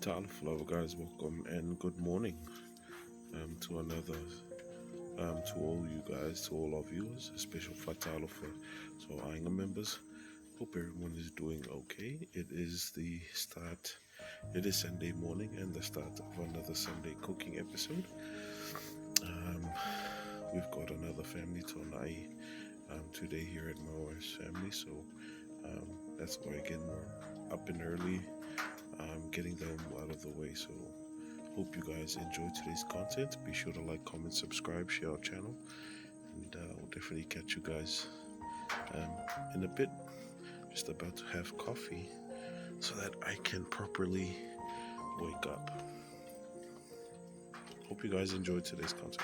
Talofa guys, welcome and good morning to another to all you guys, to all our viewers, a special Fa'atalofa to our Ainga members. Hope everyone is doing okay. It is the start, it is Sunday morning and the start of another Sunday cooking episode. We've got another family tonai today here at my wife's family, so that's why again we're up and early, getting them out of the way. So hope you guys enjoy today's content. Be sure to like, comment, subscribe, share our channel, and we'll definitely catch you guys in a bit. Just about to have coffee so that I can properly wake up. Hope you guys enjoyed today's content.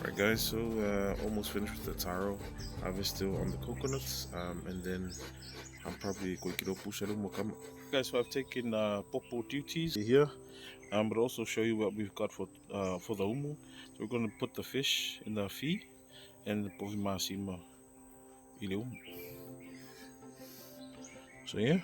Alright guys, so almost finished with the taro. I'm still on the coconuts, and then I'm probably going to push it. Guys, so I've taken popo duties here, but also show you what we've got for the umu. So we're going to put the fish in the fi and the povi masima ile umu. So yeah.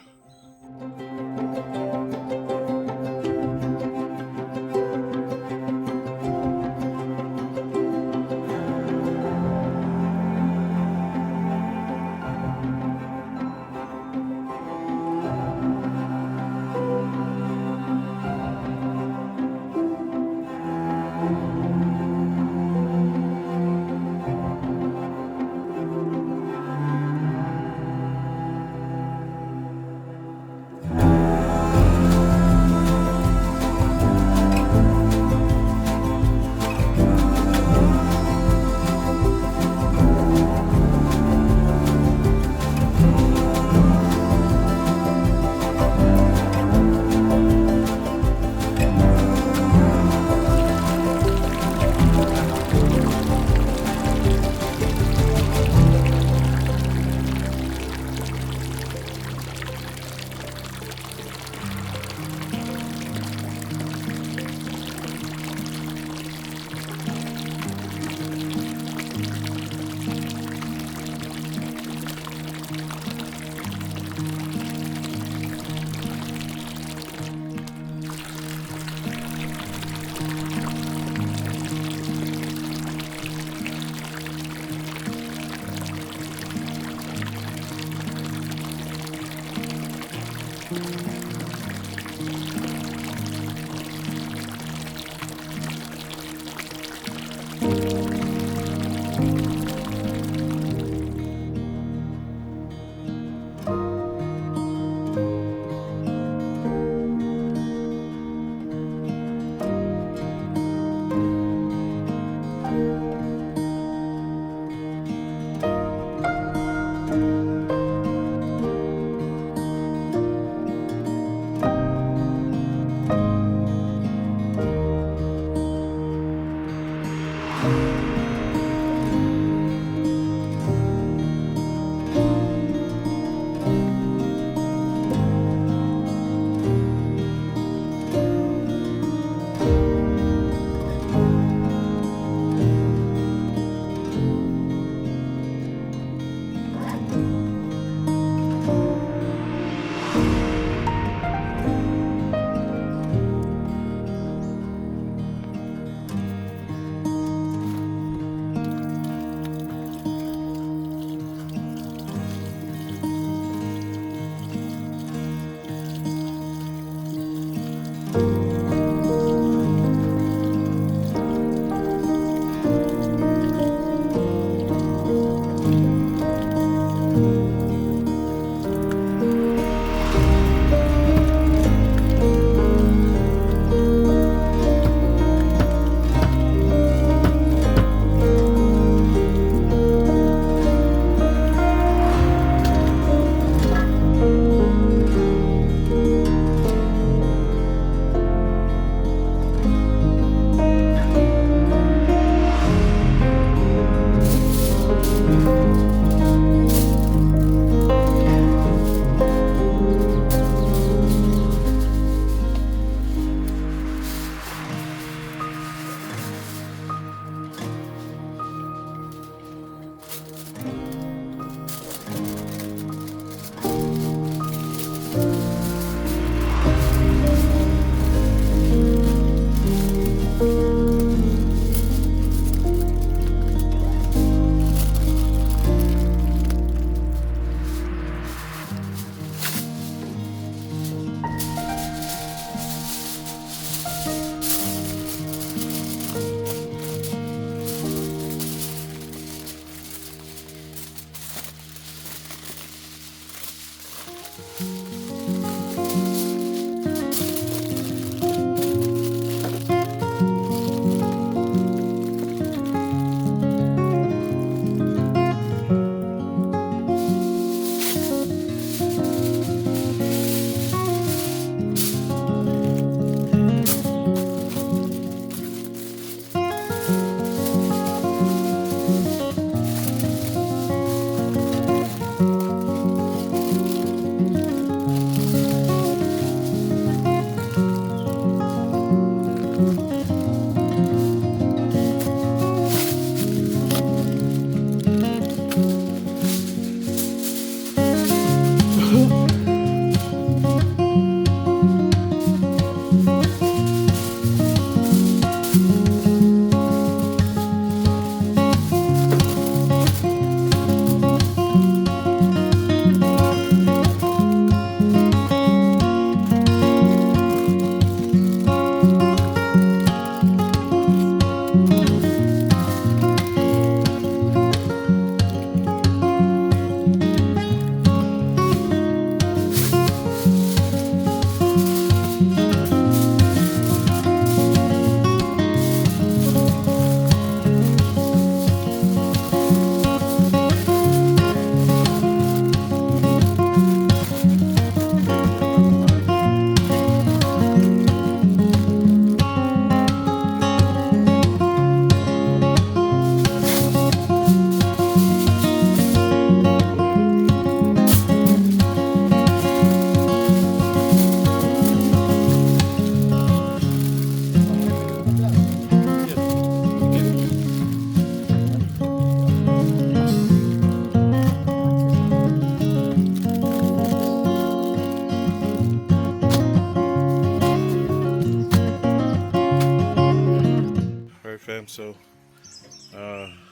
Alright fam, so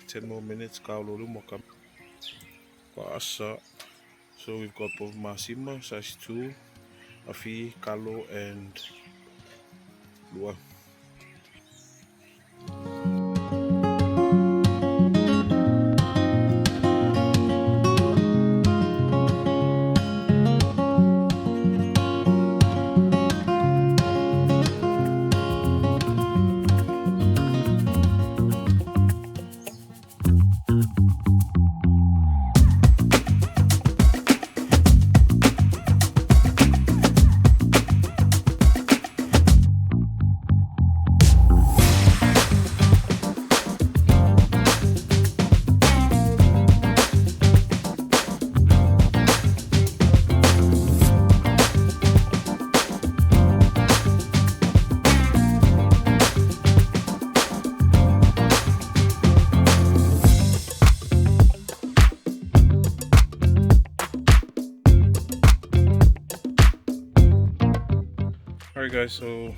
10 more minutes, so we've got both Masima, size 2, Afi, Kalo, and Lua. Alright guys, so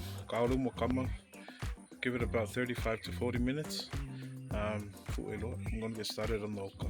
give it about 35 to 40 minutes. I'm gonna get started on the oka.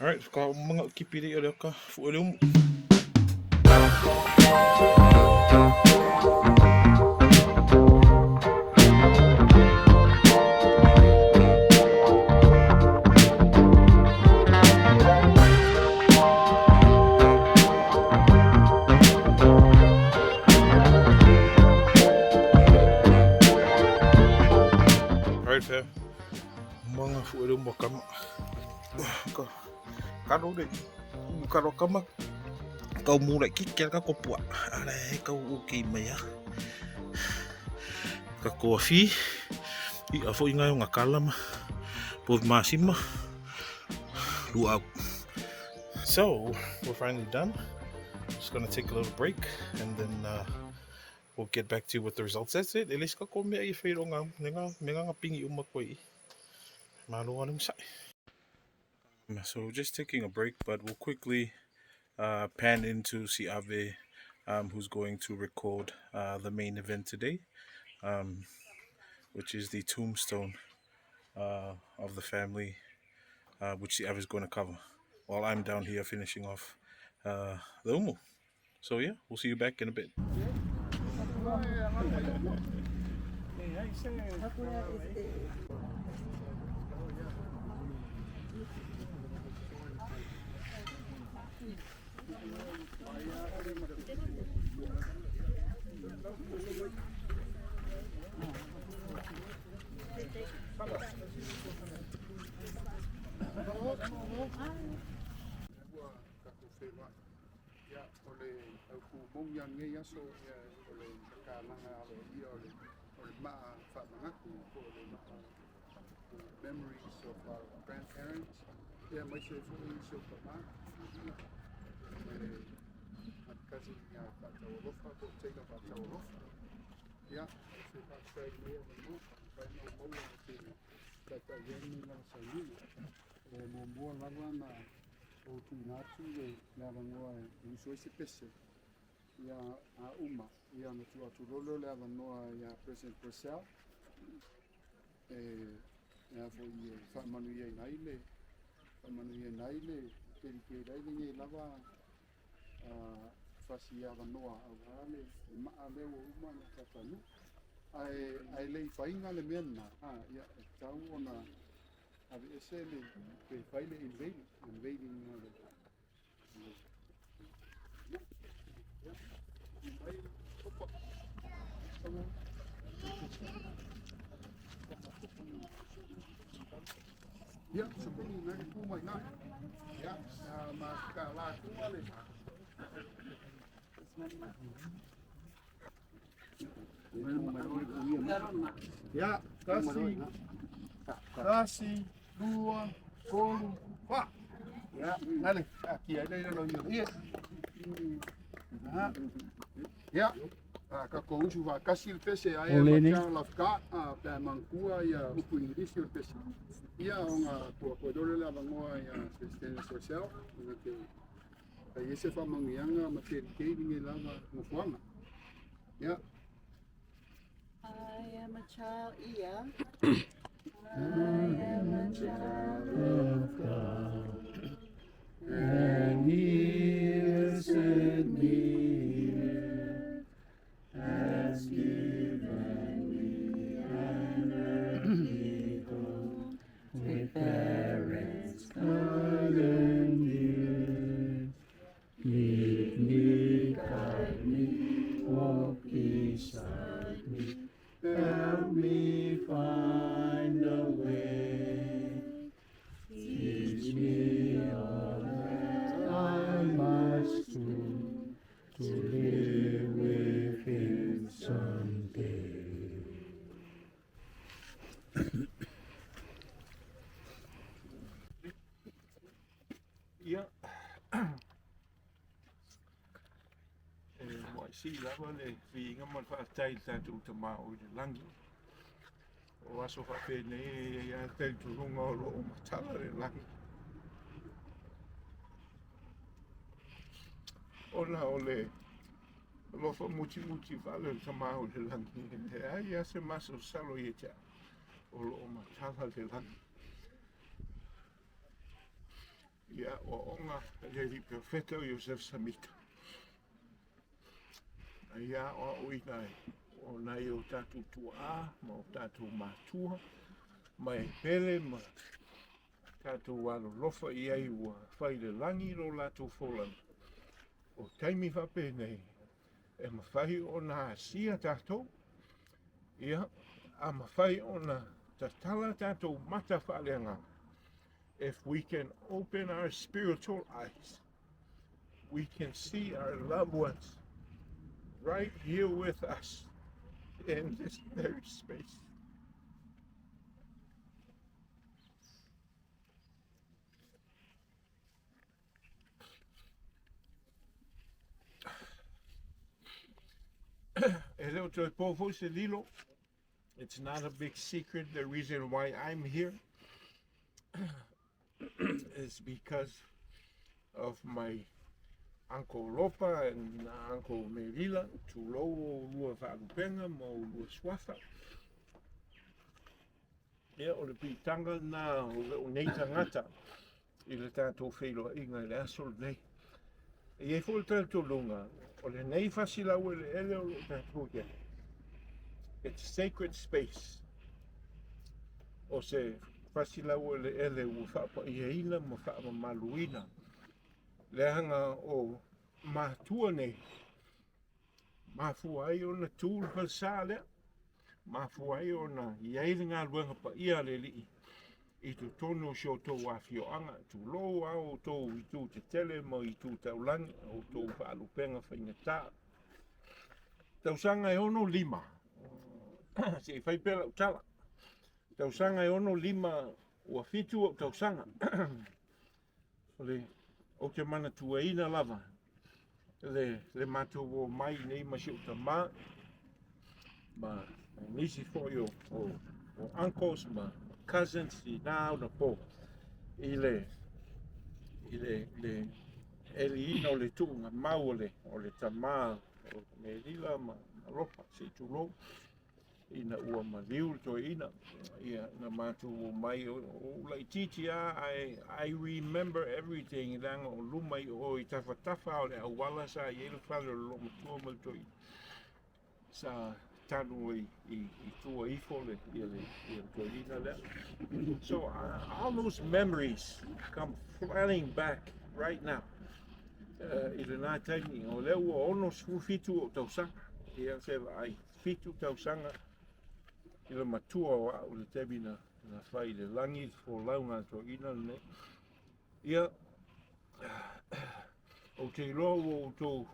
Alright, ka mga kipiri o ka fuelum. Alright, fam. Mga fuelum wakama. Ka. Kalo le umu kalo kama. Kau mu laitiiti a le tatou puaa, a o la e tau okay mai lava. Tatou afi, i'a foi na e ona kala ma povi masima, luau. So, we're finally done. Just gonna take a little break and then we'll get back to you with the results. That's it. E le se tatou mea ia fai loa me nga pigi uma koe i. Malo lava le onosai. So just taking a break, but we'll quickly pan into Siave, who's going to record the main event today, which is the tombstone of the family, which Siave is going to cover, while I'm down here finishing off the umu. So yeah, we'll see you back in a bit. Ia, o le autu moni lava o lenei aso, ia, o le tatalaga aloaia o le, o le maa faamanatu po o le maa memories of our grandparents, ia, aemaise ai foi si ou tama, ia, ma le ma le cousin ia Faataualofa po o Taylor Faataualofa. Ia, o se faafetai i lenei avanoa, mafai ona ou maua ou te taitai ai lenei lava sauniga. E muamua lava ona ou tuuina atu le avanoa e usu ai se pese ia a uma, ia ona tuu atu loa lea o le avanoa ia President Purcell e e a foi e faamanuiaina ai le faamanuiaina ai le dedicate ai lenei lava fasi avanoa aua le maa lea ua uma ona tatanuu. Ae ae le i faiga le mea lena, ia e tatau ona aveese le pe fai le unveiling, unveiling o le Ia, sukuni na ke pū mai nā. Ia, ma ka la kua le. Ia, tasi, tasi, lua, tolu, fa. Ia, nale, a kia ai le lo ia. Ia, a ka ko usu va kasi le pese ai e ma child of God, a pe mangua ia upu English o le pese. Ia o tua ko dole la vangoa ia President Social, na te ai ese fa mangianga ma te te ni lava mo fuanga. Ia. I am a child, ia. I am a child of God, and he has sent me here, has given me an earthly home, with parents kind and dear. Lead me, guide me, walk beside me, help me find a way. Teach me all that I must do to live with him someday. Ia, e muai sili lava le viiga ma le faafetai i le tatou Tama o i le lagi. O aso faapenei e i ai lava le talitonuga o lo o matala le lagi. Ona o le alofa mutimuti vale o le Tama o i le lagi, e leai lava se masalosalo ia te au o lo o matala le lagi. Ia aoaoga a le alii perofeta o Iosefo Samita. Na ia aoaoina ai o nai o tatou tuaa ma o tatou matua ma e pele ma tatou alolofa i ai ua fai le lagi lo latou folana. O taimi faapenei e mafai ona asia tatou, ia, a mafai ona tatala tatou mata faaleagaga. If we can open our spiritual eyes, we can see our loved ones right here with us in this very space. E le o toe po foi se lilo. It's not a big secret. The reason why I'm here is because of my Uncle Lopa and Uncle Merila, tulou o lua faalupega ma o lua suafa. Ia, o le piitaga lena o lou nei tagata i le tatou feiloaiga i le aso lenei. E i ai foi le talitonuga, o lenei fasi laueleele o lo o tatou i ai, it's sacred space. O se fasi laueleele ua faapaiaina ma faamamaluina leaga o matua nei, mafua ai ona tu le falesa lea, mafua ai ona i ai le galuega paia a le Alii i totonu o si outou afioaga, tulou a outou itu tetele ma itu taulagi, outou faalupega faigata. Tausaga e 65, se i fai pea lau tala, tausaga e 65 ua 7 ou tausaga, o le, ou te manatuaina lava le, le matou omai nei ma si ou tamā, ma nisi foi o, o, o uncles ma cousins i nā ona po i le, i le, le eliina o le tuuga mau o le, o le tamā o Melila ma, ma Lopa, se i tulou, ina ua maliu le toeaina, ia, na matou omai, o, o laitiiti lava, I, I remember everything, leaga o luma i o i tafatafa o le auala sa i ai le fale o le loomatua ma le toeaina. Sa tanu i, i, i tua ifo le, ia le, ia le toeaina lea. So all those memories come flooding back right now. I lena taimi, o lea ua 67 ou tausaga, ia se vaai, 7 tausaga i le matua o au le taimi na, na fai i le lagi le folauga a le toeaina lenei. Ia, ou te iloa ua outou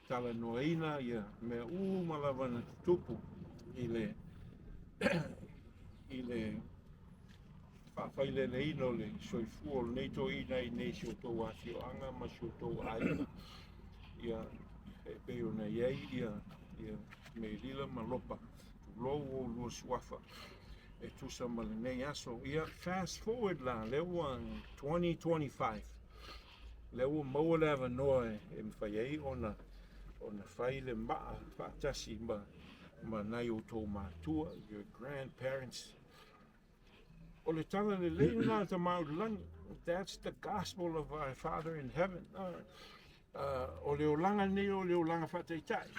talanoaina ia mea uma lava na tutupu i le i le faafaileleina o le soifua o lenei toeaina i nei si outou afioaga ma si outou aiga. Ia, e pei ona i ai ia, ia Melila ma Lopa, tulou o lua suafa e tusa ma lenei aso. Ia, fast forward la, lea ua 2025, lea ua maua le avanoa e, e mafai ai ona, ona fai le maa faatasi ma, ma nai outou matua, your grandparents. O le tala lelei lena a le Tama o le Lagi. That's the gospel of our Father in heaven. O le olaga lenei o le olaga faataitai.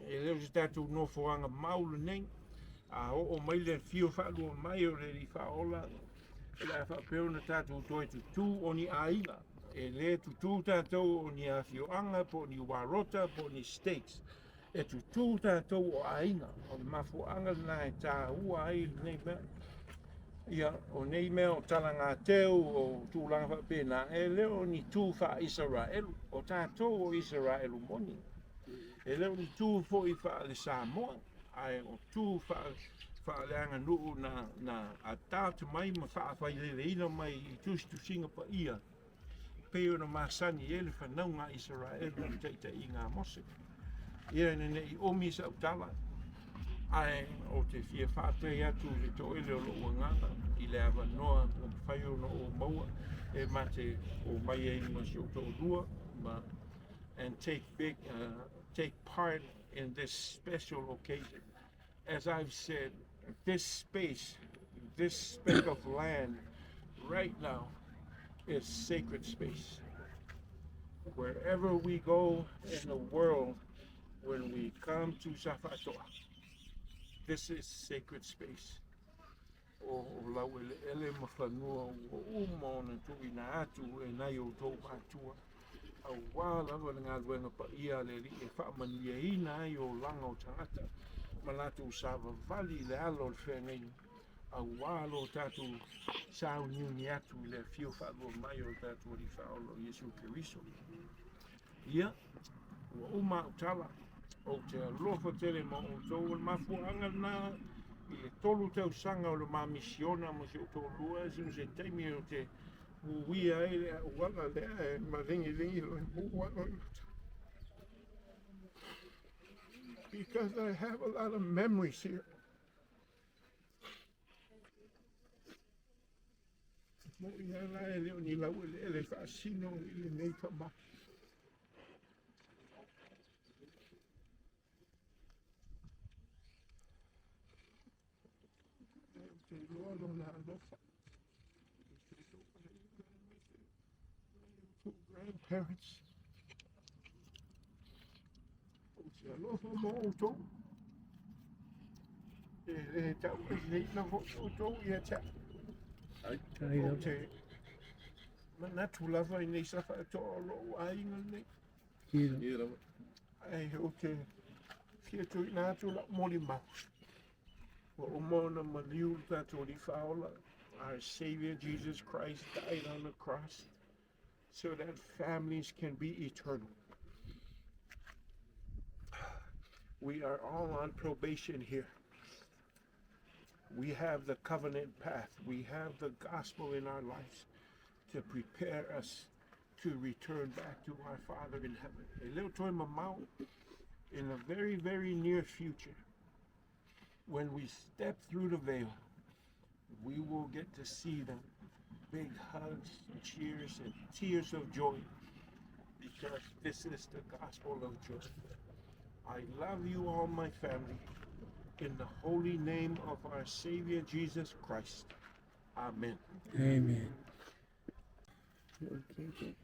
E le o se tatou nofoaga mau lenei. A oo mai le afio faalua mai o le Alii Faaola, o le a faapea ona tatou toe tutū o ni aiga. E le tutū tatou o ni afioaga po o ni warota po o ni states. E tutū tatou o aiga. O le mafuaaga lena e tāua ai lenei mea. Ia, o nei mea o talagateu, o tulaga faapena, e le o ni tū faa-Isaraelu. O tatou o Isaraelu moni. E le o ni tū foi faale-Samoa, ae o tū faaleaganuu na, na adopt mai ma faafaileleina mai i tusitusiga paia pei ona masani ai le fanauga a Isaraelu i le taitaiga a Mose. Ia ina ne i omi sau tala, ae ou te fia faafetai atu i le toele o lou agaga i le avanoa ua mafai ona ou maua e ma te omai ai ma si ou toalua ma and take big take part in this special occasion. As I've said, this space, this speck of land right now is sacred space. Wherever we go in the world, when we come to Safa'ato'a, this is sacred space. O, o laueleele ma fanua ua uma ona tuuina atu e nai outou matua, auā lava le galuega paia a le Alii e faamanuiaina ai olaga o tagata ma latou savavali i le ala o le feagaiga. Auā lo tatou sauniuni atu i le afio faalua mai o le tatou Alii Faaola o Iesu Keriso. Ia, ua uma au tala, ou te alofa tele ma outou. O le mafuaaga lena i le 3 tausaga o le ma misiona ma si ou toalua, e se taimi ou te uia ai le auala lea e maligiligi loa e mu alo i mata. Because I have a lot of memories here. Moʻi lava la e le o ni laueleele faasino i lenei tama. Ae ou te iloa lona alofa. Ou te iloa le grandparents. Ou te alofa mo outou. E le taueseina foi outou ia te au. Ou te manatu lava i nei safaatoa o lou aiga lenei. Ae ou te fia tuuina atu lau molimau. Ua uma ona maliu le tatou Alii Faaola. Our Savior Jesus Christ died on the cross so that families can be eternal. We are all on probation here. We have the covenant path. We have the gospel in our lives to prepare us to return back to our Father in heaven. E le o toe mamao, in the very, very near future, when we step through the veil, we will get to see them. Big hugs, cheers, and tears of joy, because this is the gospel of joy. I love you all, my family, in the holy name of our Savior Jesus Christ. Amen. Amen. Okay.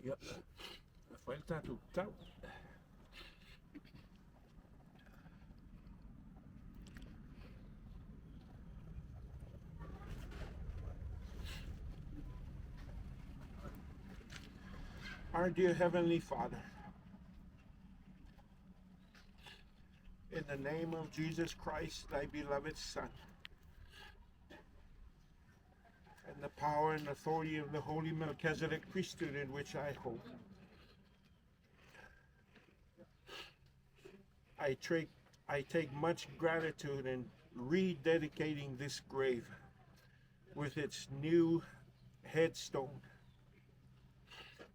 Yep. Fai le tatou tau. Our dear Heavenly Father, in the name of Jesus Christ, thy beloved Son, and the power and authority of the holy Melchizedek priesthood in which I hold, I take much gratitude in rededicating this grave with its new headstone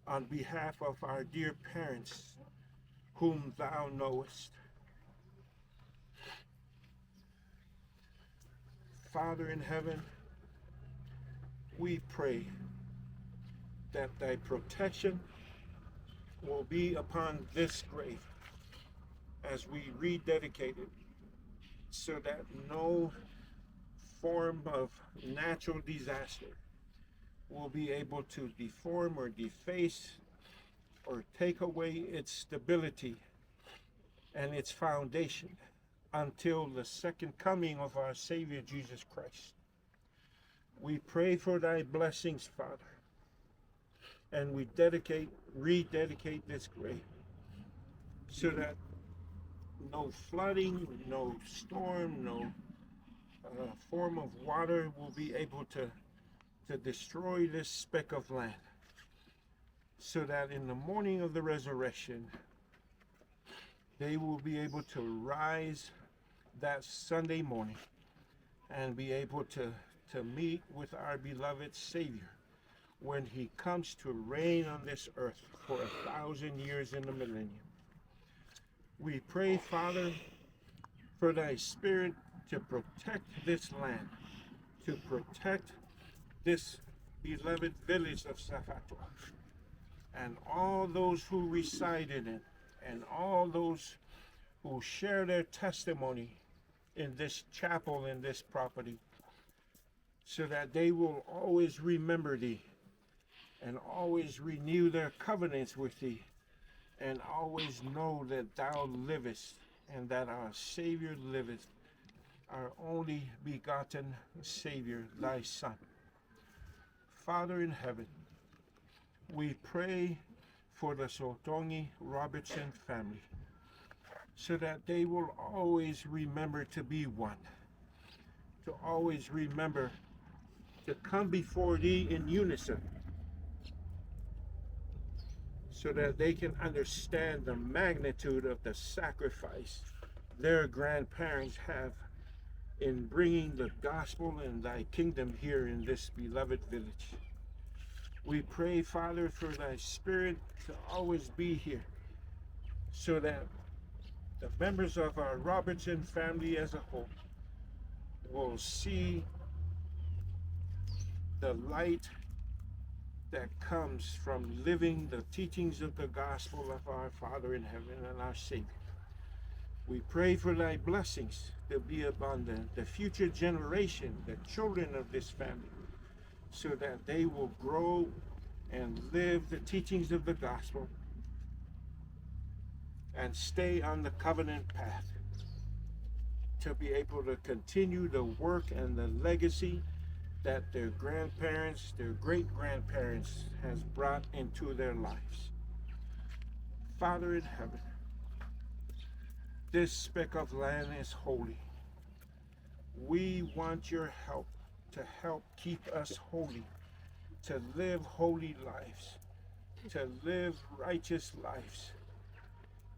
on behalf of our dear parents, whom thou knowest. Father in heaven, we pray that thy protection will be upon this grave as we rededicate it, so that no form of natural disaster will be able to deform or deface or take away its stability and its foundation until the second coming of our Savior Jesus Christ. We pray for thy blessings, Father, and we rededicate this grave so that no flooding, no storm, no form of water will be able to destroy this speck of land, so that in the morning of the resurrection, they will be able to rise that Sunday morning and be able to meet with our beloved Savior when he comes to reign on this earth for 1,000 years in the millennium. We pray, Father, for thy Spirit to protect this land, to protect this beloved village of Safatua, and all those who reside in it, and all those who share their testimony in this chapel, in this property, so that they will always remember thee, and always renew their covenants with thee, and always know that thou livest, and that our Savior liveth, our only begotten Savior, thy Son. Father in heaven, we pray for the Sotogi Robertson family, so that they will always remember to be one, to always remember to come before thee in unison so that they can understand the magnitude of the sacrifice their grandparents have in bringing the gospel and thy kingdom here in this beloved village. We pray, Father, for thy spirit to always be here so that the members of our Robertson family as a whole will see the light that comes from living the teachings of the gospel of our Father in heaven and our Savior. We pray for thy blessings to be upon the future generation, the children of this family, so that they will grow and live the teachings of the gospel and stay on the covenant path to be able to continue the work and the legacy that their grandparents, their great-grandparents has brought into their lives. Father in heaven, this speck of land is holy. We want your help to help keep us holy, to live holy lives, to live righteous lives,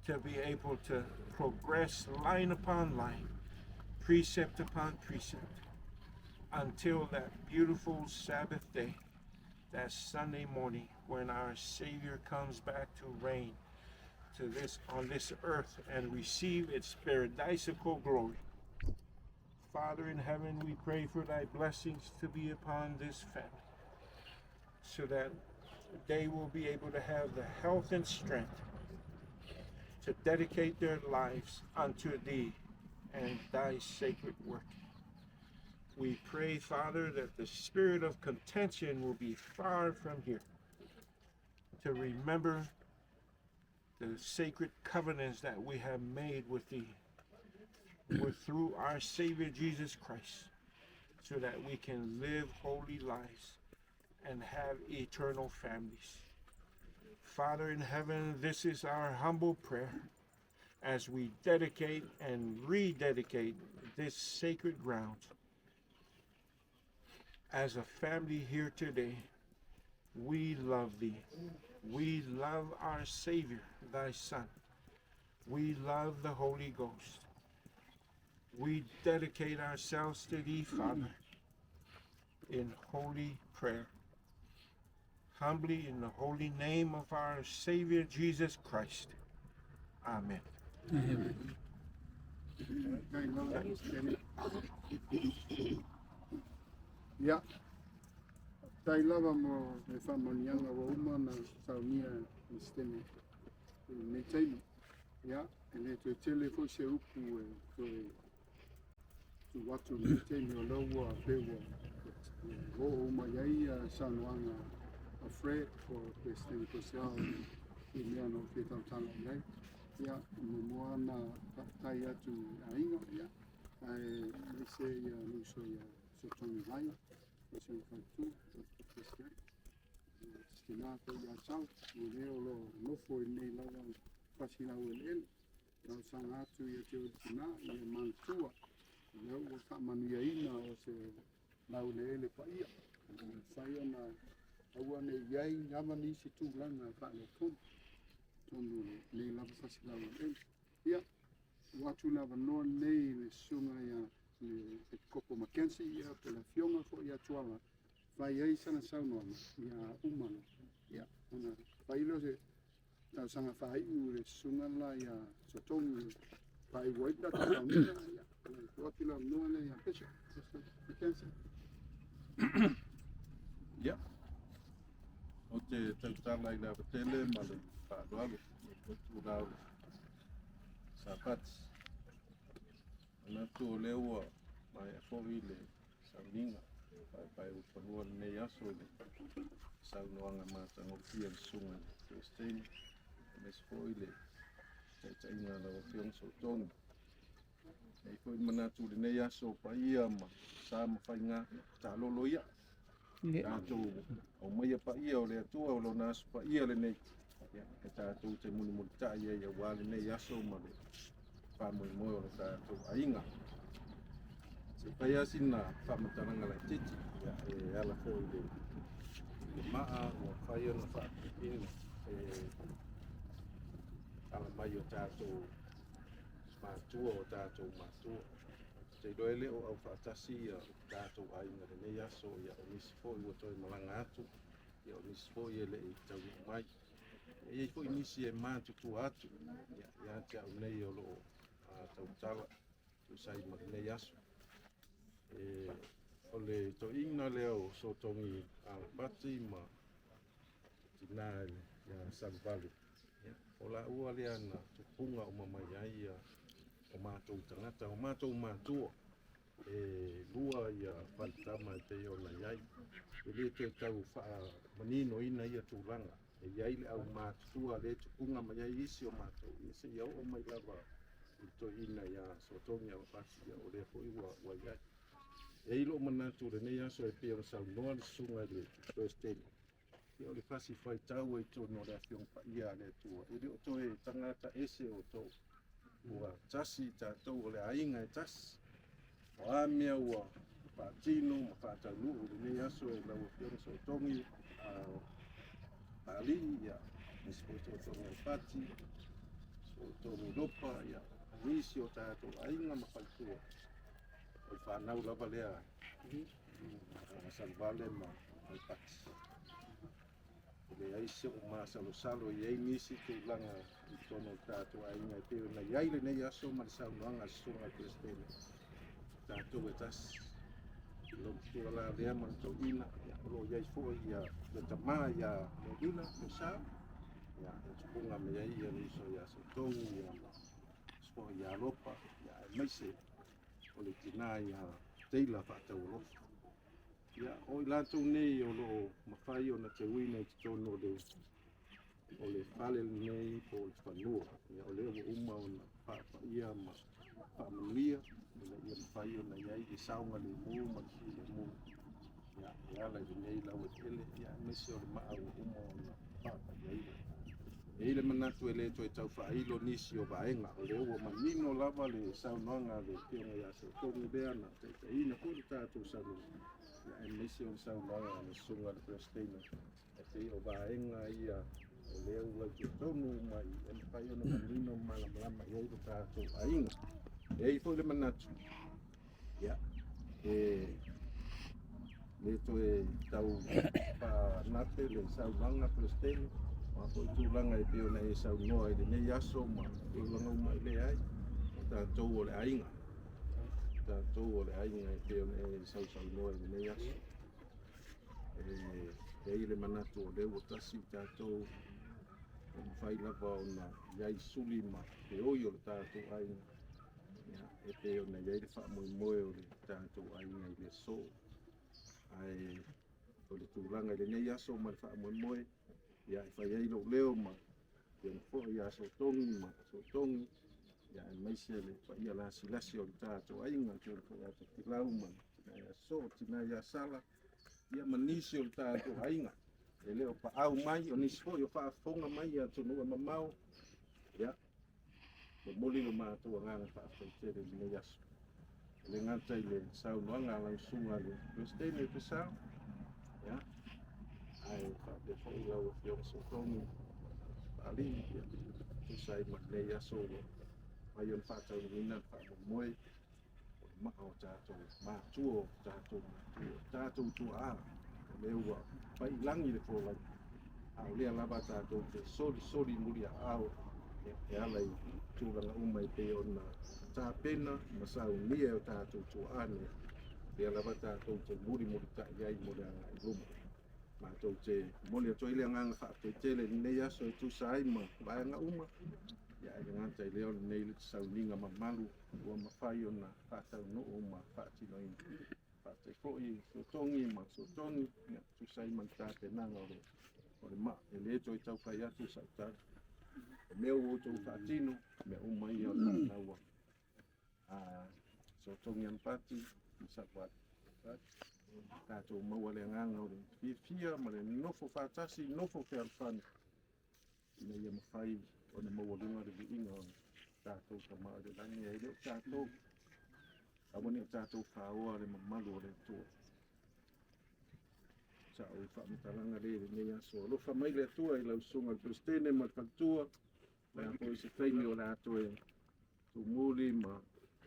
to be able to progress line upon line, precept upon precept, until that beautiful Sabbath day, that Sunday morning, when our Savior comes back to reign on this earth and receive its paradisical glory. Father in heaven, we pray for thy blessings to be upon this family, so that they will be able to have the health and strength to dedicate their lives unto thee and thy sacred work. We pray, Father, that the spirit of contention will be far from here, to remember the sacred covenants that we have made with thee, through our Savior Jesus Christ, so that we can live holy lives and have eternal families. Father in heaven, this is our humble prayer as we dedicate and rededicate this sacred ground. As a family here today, we love thee. We love our Savior, thy Son. We love the Holy Ghost. We dedicate ourselves to thee, Father, in holy prayer. Humbly in the holy name of our Savior, Jesus Christ. Amen. Amen. Ia, tai lava mo le whaamanianga ua uma na saunia i Stene i lenei taimi. Ia, e le toe tele foi se upu e toe tu atu i lenei taimi o lea ua pei ua oo uma i ai ia saunoaga a Fred po o Peresetene Purcell i mea na ou fia tautala i ai. Ia, e muamua ona faafetai atu i aiga, ia, ae aemaise ia le uso ia Sotogi Vaai, o si ona faletua, President. Se tina foi ia Sau, o lea o lo o nofo i lenei lava fasi laueleele. Talosaga atu ia te oe le tina, ia manatua, o lea ua faamanuiaina o se laueleele paia. E mafai ona aua ne i ai lava nisi tulaga faaletonu totonu o lenei lava fasi laueleele. Ia, ua atu le avanoa lenei i le susuga ia le Epikopo Mackenzie, ia po o le afioga foi ia Tuala, fai ai sana saunoaga, ia uma loa. Ia, ona fai lea o se talosaga faaiu i le susuga le la ia Sotogi e faaiu ai le tatou sauniga. Ia, tuu atu le avanoa lea ia Bishop, Bishop Mackenzie. Ia, ou te tautala i le avatele ma le faaaloalo i le itula o le Sapati. Manatu o lea ua maea foi le sauniga paepaeulufanua lenei aso i le saunoaga matagofie a le susuga i le Peresetene, aemaise foi le taitaiga a lau Afioga Sotogi. E i ai foi le manatu i lenei aso paia ma sa ma faiga, taalolo ia. Tatou aumaia paia o le Atua o lona aso paia lenei, e tatou te mulimulitai ai aua lenei aso ma le faamoemoe o le tatou aiga. Se i fai lava sina faamatalaga laitiiti e ala foi i le maa ua mafai ona faatupuina e ala mai o tatou matua o tatou matua. Ou te iloa e le o aufaatasi ia tatou aiga i lenei aso, ia o nisi foi ua toe malaga atu, ia o nisi foi e le i taunuu mai. E i ai foi nisi e matutua atu ia te au nei o lo o tautala tusa ai ma lenei aso. E, o le toeaina lea o Sotogi Alapati ma tina ia Saluvalu, o laua lea na tupuga uma mai ai o matou tagata, o matou matua. E lua ia faletama e pei ona i ai. E le toe tau faamaninoina ia tulaga. E i ai le aumatutua lea e tupuga mai ai isi o matou, ia seia oo mai lava i le toeaina ia Sotogi Alapati, ia o lea foi ua i ai. E i ai lou manatu i lenei aso e pei ona saunoa le susuga i le Peresetene, ia o le fasi faitau ai i totonu o le Afioga Paia a le Atua, e le o toe tagata ese outou, ua tasi tatou o le aiga e tasi. O a mea ua faatino ma faataunuu i lenei aso e lau Afioga Sotogi Paalii, ia, nisi foi Sotogi Alapati, Sotogi Lopa, ia, nisi o tatou aiga ma faletua, o le fanau lava lea a Saluvale ma Alapati. E leai se o masalosalo i ai nisi tulaga i totonu o le tatou aiga e pei ona i ai lenei aso ma le saunoaga a le susuga i le Peresetene, tatou e tasi. I lou matua la lea ma le toeaina, ia, o lo o i ai foi ia le tama ia Melina Purcell, ia, e tupuga mai ai ia le uso ia Sotogi, ia, ma foi ia Lopa, ia, aemaise o le tina ia Taylor Faataualofa. Ia, o i latou nei o lo o mafai ona teuina i totonu o le fale lenei po o le fanua. Ia, o lea ua uma ona faapaia ma faamanuia ina ia mafai ona i ai le saogalemu ma le filemu. Ia, e ala i lenei laueleele, ia, aemaise o le maa ua uma ona faapaiaina. E i ai le manatu e le toe tau faailo nisi o vaega, o lea ua manino lava le saunoaga a le Afioga ia Sotogi lea na taitaiina foi le tatou saunoaga, ia, aemaise o le saunoaga a le Susuga i le Peresetene, e pei o vaega ia o lea ua i totonu uma e mafai ona manino ma malamalama i ai lo tatou aiga. E i ai foi le manatu, ia, e le toe tau faanape le saunoaga Peresetene, o a foi tulaga e pei ona e saunoa i lenei aso ma tulaga uma e leai, o tatou o le aiga. O tatou o le aiga e pei ona e sausaunoa i lenei aso. E i ai le manatu o lea ua tasi tatou, ua mafai lava ona i ai suli ma feoi o le tatou aiga, ia, e pei ona i ai le faamoemoe o le tatou aiga i le aso. Ae o le tulaga i lenei aso ma le faamoemoe, ia, e fai ai lou leo ma afioga foi ia Sotogi ma Sotogi, ia, aemaise le paia lasilasi o le tatou aiga, afioga foi ia Tofilau ma tina ia Soo, tina ia Sala, ia ma nisi o le tatou aiga. E le o paau mai, o nisi foi o faafofoga mai i atunuu e mamao, ia, momoli lo matou agaga faafetai tele i lenei aso. E le gata i le saunoaga a lau susuga i le Peresetene Purcell, ia, ae faapea foi lau Afioga Sotogi Paalii, ia, tusa ai ma lenei aso ua mafai ona faataunuuina le faamoemoe o le maa o tatou matua, o tatou matua, o tatou tuaa, o lea ua pailagi le folauga, a o lea lava tatou te solisoli muliaao e ala i tulaga uma e pei ona tapena ma saunia e o tatou tuaa nei, lea lava tatou te mulimulitai ai mo le agai i luma. Matou te momoli atu ai le agaga faafetai tele i lenei aso e tusa ai ma vaega uma, ia, e le gata i lea o lenei le sauniga mamalu ua mafai ona faataunuu ma faatinoina. Faafetai foi Sotogi ma Sotogi, ia, tusa ai ma le tapenaga o le maa. E le toe tau fai atu sau tala. O mea ua outou faatino, mea uma ia o le fanau a Sotogi Alapati ma Saluvalu. Tatou maua le agaga o le fiafia ma le nofo faatasi, nofo fealofani, ina ia mafai ona maualuga le viiga o tatou Tama i le lagi, e le o tatou. Aua ne i tatou faoa le mamalu o le Atua. Sa ou faamatalaga lea i lenei aso. Alofa mai le Atua i lau susuga i le Peresetene ma le faletua, o le a foi se taimi o le a toe tumuli ma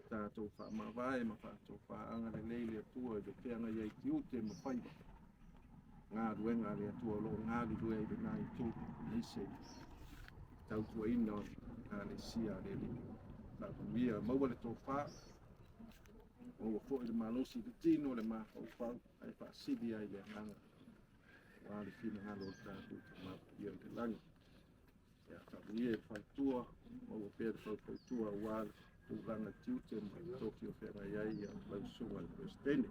tatou faamavae ma faatofaaga lelei le Atua i le feagai ai tiute ma faiva. Galuega a le Atua o lo o galulue ai lena itu, aemaise tautuaina o Ekalesia a le Alii. Faamanuia, maua le tofa, maua foi le malosi i le tino, le mafaufau, ae faasili ai le agaga aua le finagalo o le tatou Tama Paia i le lagi. Ia faamanuia i le faletua, maua pea le faufautua aua le tulaga tiute ma le tofi o feagai ai lau susuga i le Peresetene.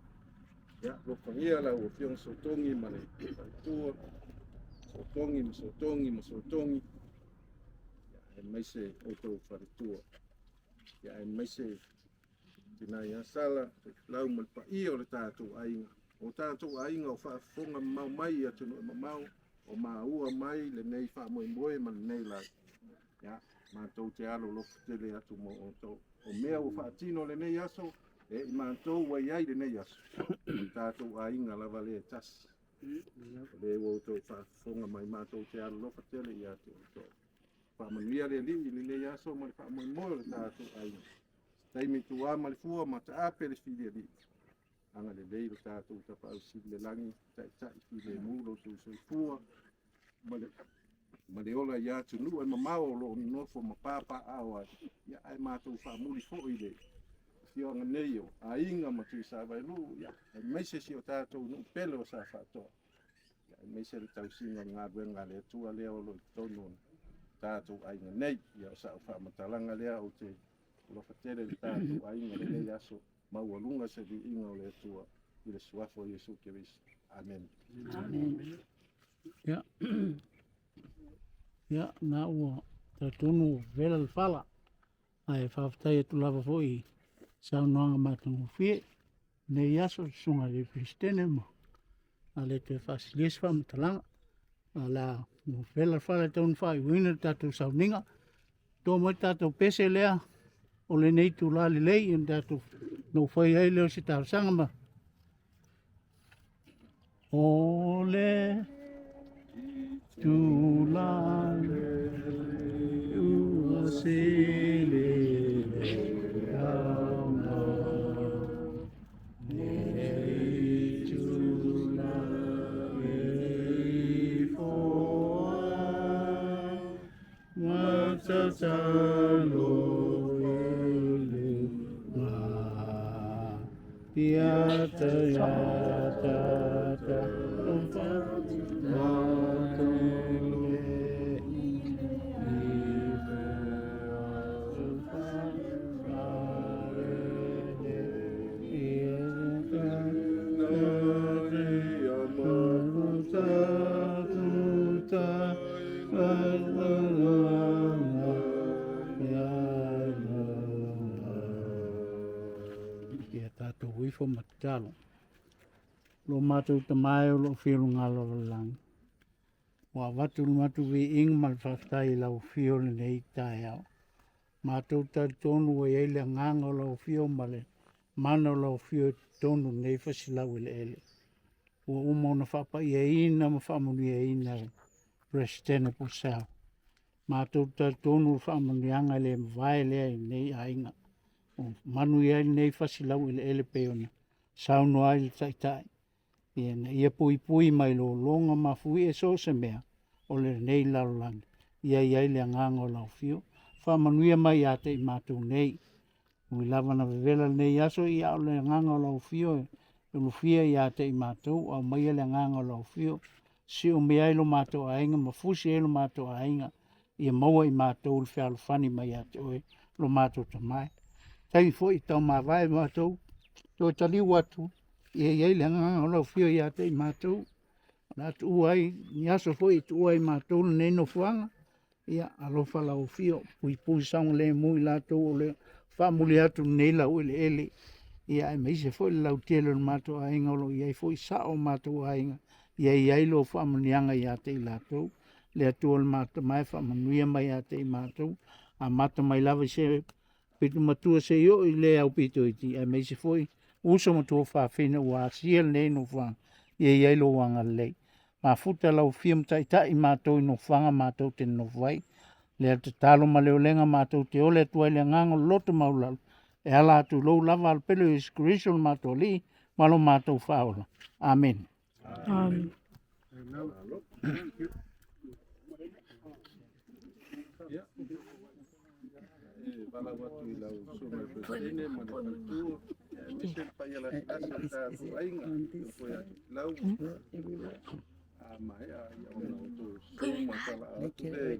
Ia, alofagia lau Afioga Sotogi ma le faletua, Sotogi ma Sotogi ma Sotogi, ia, aemaise outou faletua. Ia, aemaise tina ia Sala, Tofilau ma le paia o le tatou aiga. O tatou aiga o faafofoga mamao mai i atunuu e mamao, o maua mai lenei faamoemoe ma lenei lau. Ia, matou te alolofa tele atu mo outou. O mea ua faatino lenei aso, e i matou ua i ai lenei aso, o le tatou aiga lava lea e tasi. O lea ua outou faafofoga mai, matou te alolofa tele ia te outou. Faamanuia le Alii i lenei aso ma le faamoemoe o le tatou aiga. Se taimi tuā ma le fua ma taape le filialii. Agalelei lo tatou Tapaau Sili i le lagi, taitai filemu lo outou soifua ma le ma le ola i atunuu e mamao o lo o nonofo ma papaaao ai, ia, ae matou faamuli foi i le afioaga nei o Aiga ma Tuisavailuu, ia, aemaise si o tatou nuu pele o Safaatoa, ia, aemaise le tausiga o le galuega a le Atua lea o lo o i totonu o tatou aiga nei. Ia, o sau faamatalaga lea, ou te alofa tele i le tatou aiga i lenei aso, maualuga se viiga o le Atua i le suafa o Iesu Keriso. Amene. Amen. Ia, ia na ua talitonu ua vela le fala, ae faafetai atu lava foi i saunoaga matagofie nei aso le susuga i le Peresetene ma a le toe faasilia se faamatalaga. A la ua vela le fala e tatau ona faaiuina le tatou sauniga. To mai le tatou pese lea o lenei itula lelei ona tatou ona ou fai ai lea o se talosaga ma O le itula lenei ua sili le aoga. Nei itula e ifo ai, ma tatalo i luga. Ia ta ia ta ta Ia tatou ifo ma tatalo. Lo matou tamae o lo o fia luga o le lagi. Ua avatu le matou viiga ma le faafetai i lau afio lenei taeao. Matou talitonu ua i ai le agaga o lau afio ma le mana o lau afio i totonu o lenei fasilau eleele. Ua uma ona faapaiaina ma faamanuiaina e Peresetene Purcell. Matou talitonu le faamanuiaga e le mavae lea i lenei aiga. Ua manuia ai lenei fasilau eleele pei ona saunoa ai le Taitai, ina ia puipui mai lologa mafuie so o se mea o lenei lalolagi, ia i ai le agaga o lau afio. Faamanuia mai ia te i matou nei. Ui lava na vevela lenei aso, ia o le agaga o lau afio e ulufia ia te i matou, aumaia le agaga o lau afio, siumia ai lo matou aiga ma fusi ai lo matou aiga, ia maua i matou le fealofani mai ia te oe lo matou Tama e. Taimi foi e taumavae matou, toe taliu atu, ia i ai le agaga o lau afio ia te i matou, o le a tuua ai ni aso foi e tuua ai e matou lenei nofoaga, ia alofa lau afio, puipui saogalemu i latou o le faamuli atu i lenei laueleele, ia aemaise foi le lautele o le matou aiga o lo o i ai foi sao o matou aiga, ia i ai lou faamanuiaga ia te i latou. Le Atua lo matou Tama e faamanuia mai ia te i matou, amata mai lava i se Pito matua se i oo i le aupito iti, aemaise foi uso ma tuafafine ua asia lenei nofoaga, ia i ai lou agalelei. Mafuta lau Afio ma taitai matou i nofoaga matou te nonofo ai. Lea tatalo ma le olega matou te ole atu ai le agaga o le loto maualalo e ala atu i lou lava alopele o Iesu Keriso lo matou Alii ma lo matou Faaola. Amene. Amen. Ia, e valaau atu i lau susuga i le Peresetene ma le faletua, aemaise le paia latalata o le tatou aiga, le nofo ia Tofilau, a maea ona outou susu ma talaa atu lea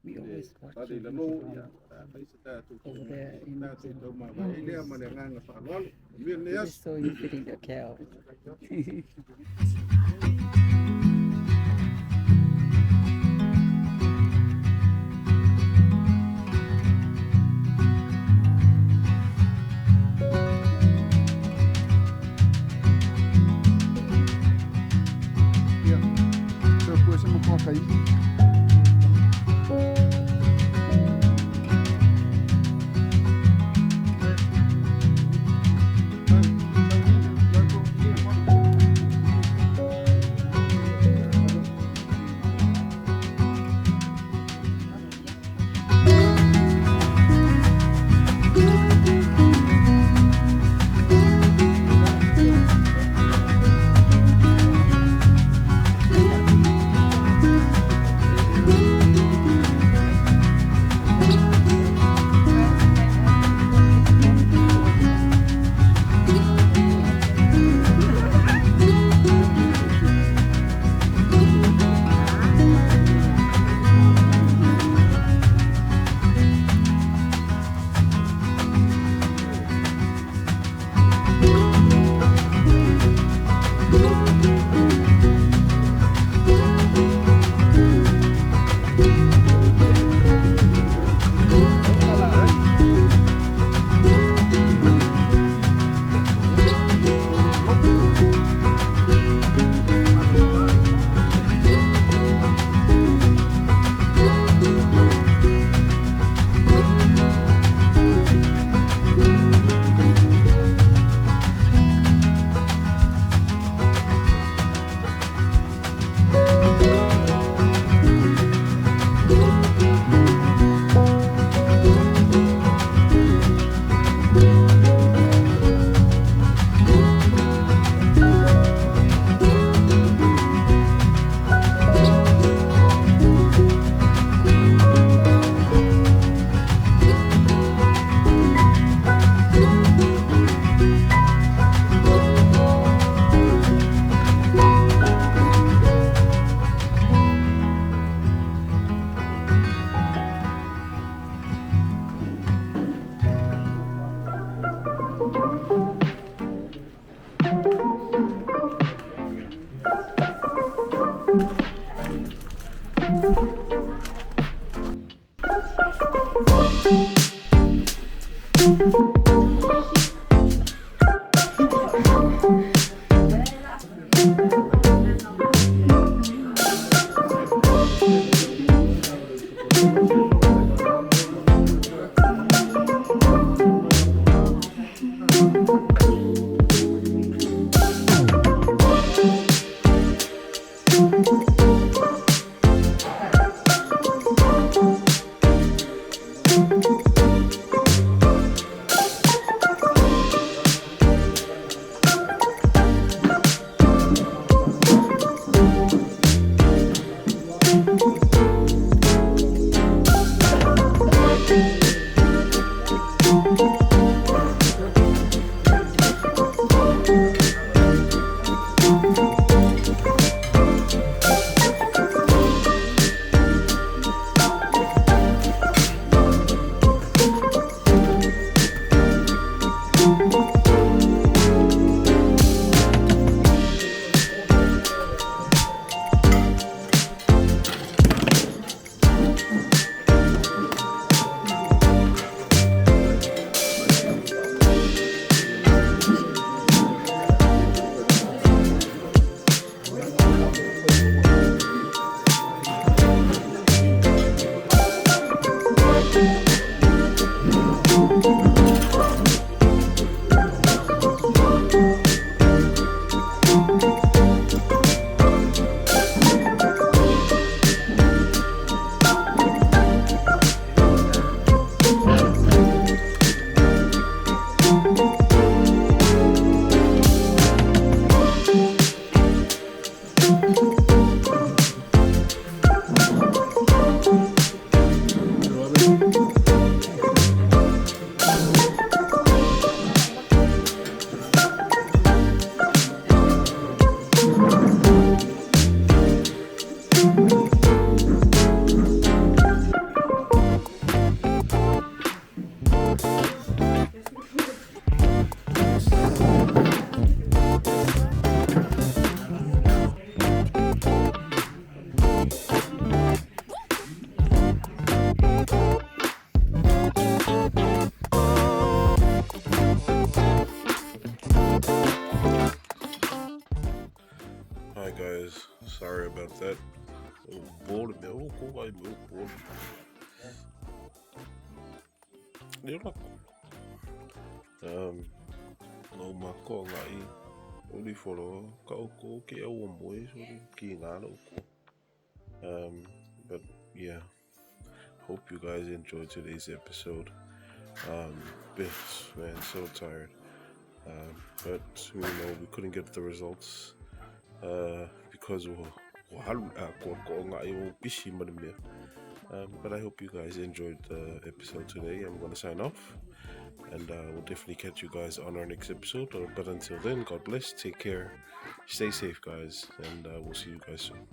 i le fale i lalo, ia, a fai se tatou tatou taumavae ai lea ma le agaga faaaloalo. Manuia lenei aso. Saw you feeding the cow. Ia, so pua se matua kai. Hi guys, sorry about that. Oh, bored me. Oh, ko ai me bored. Leo la no ma ko ngai. Oli folo ka o ko ke au moe so ki ngā o ko. But yeah, hope you guys enjoyed today's episode. Man, so tired. But you know, we couldn't get the results because of but I hope you guys enjoyed the episode today. I'm going to sign off, and we'll definitely catch you guys on our next episode. But until then, God bless, take care, stay safe, guys, and we'll see you guys soon.